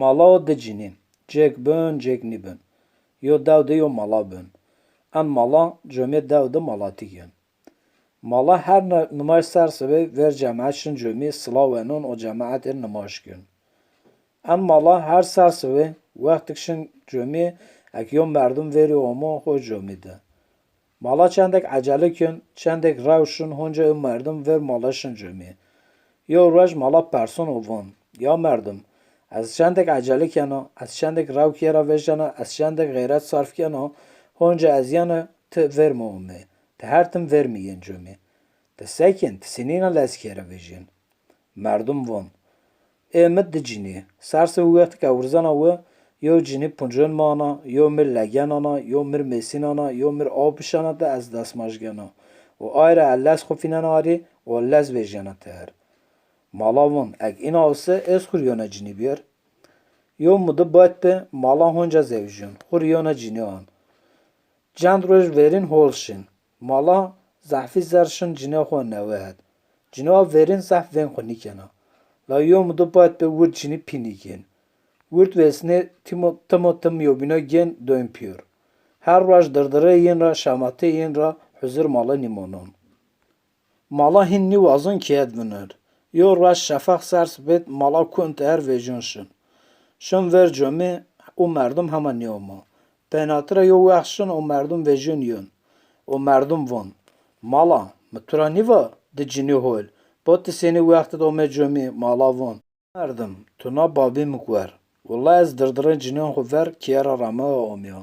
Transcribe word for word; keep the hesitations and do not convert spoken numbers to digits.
Mala û di cinî. Cêk bin, cêk nîbin. Yo dew di yo mala bin. En mala comê dew di malatî kin. Mala her ne-, nimaj ser sibê ver cemaet şin comî silaw wenon û cemaetê nimaj kin. En mala her ser sibê wextik şin comî ek yo merdim verî omo xo comî di. Mala çendek ecele kin, çendek rew şin honca yo merdim ver mala şin comî. Yo roj mala person û von, ya merdim, ez çendek ecele kena, ez çendek rew kêra vejena, ez çendek xeyret sarf kena, honca ez yena ti ver mi omê, ti her tim ver mi yên comî. Ti sekin, ti sinîna lez kêra vejin. Merdim von, ê mi di cinî. Ser sibê wextik ew wirzana wi, yo cinî puncon mana, yo mir legenana, yo mir mêsînana, yo mir aw bişana te ez destmaj gena. Û ay re ez lez xwe fînena arî û lez vejyena te her. Mala von, ek îna wise ez xur yona cinî bîyer. Yo mudu bat be, mala honca zewjyon, xur yona cinî an. Çend roj verîn hol şin. Mala zehfî zer şin cinê xwe newe het. Cinê wa verîn zehf vên xwe nîkena. La yo mudu bat be wird cinî pî nîkên. Wird wêsnê timo, timo tim yobîna gên doyn pîyor. Her roj dirdirê yên ra, şematê yên ra huzur mala nîmonon. Mala hîn nîwazin kêt vinir. Yo roj şefeq ser sibêt mala kun te her vejyon şin. Şin ver comê û merdim hema nîoma. Pênatira yo wext şin û merdim vejyon yon. Û merdim von, mala, mi tu ra nîva di cinî hol. Bo ti sênî wextit ome comî, mala von. Merdim, tu na babî mi guer. Willa ez dirdirên cinên xwe ver kêra rame omiya.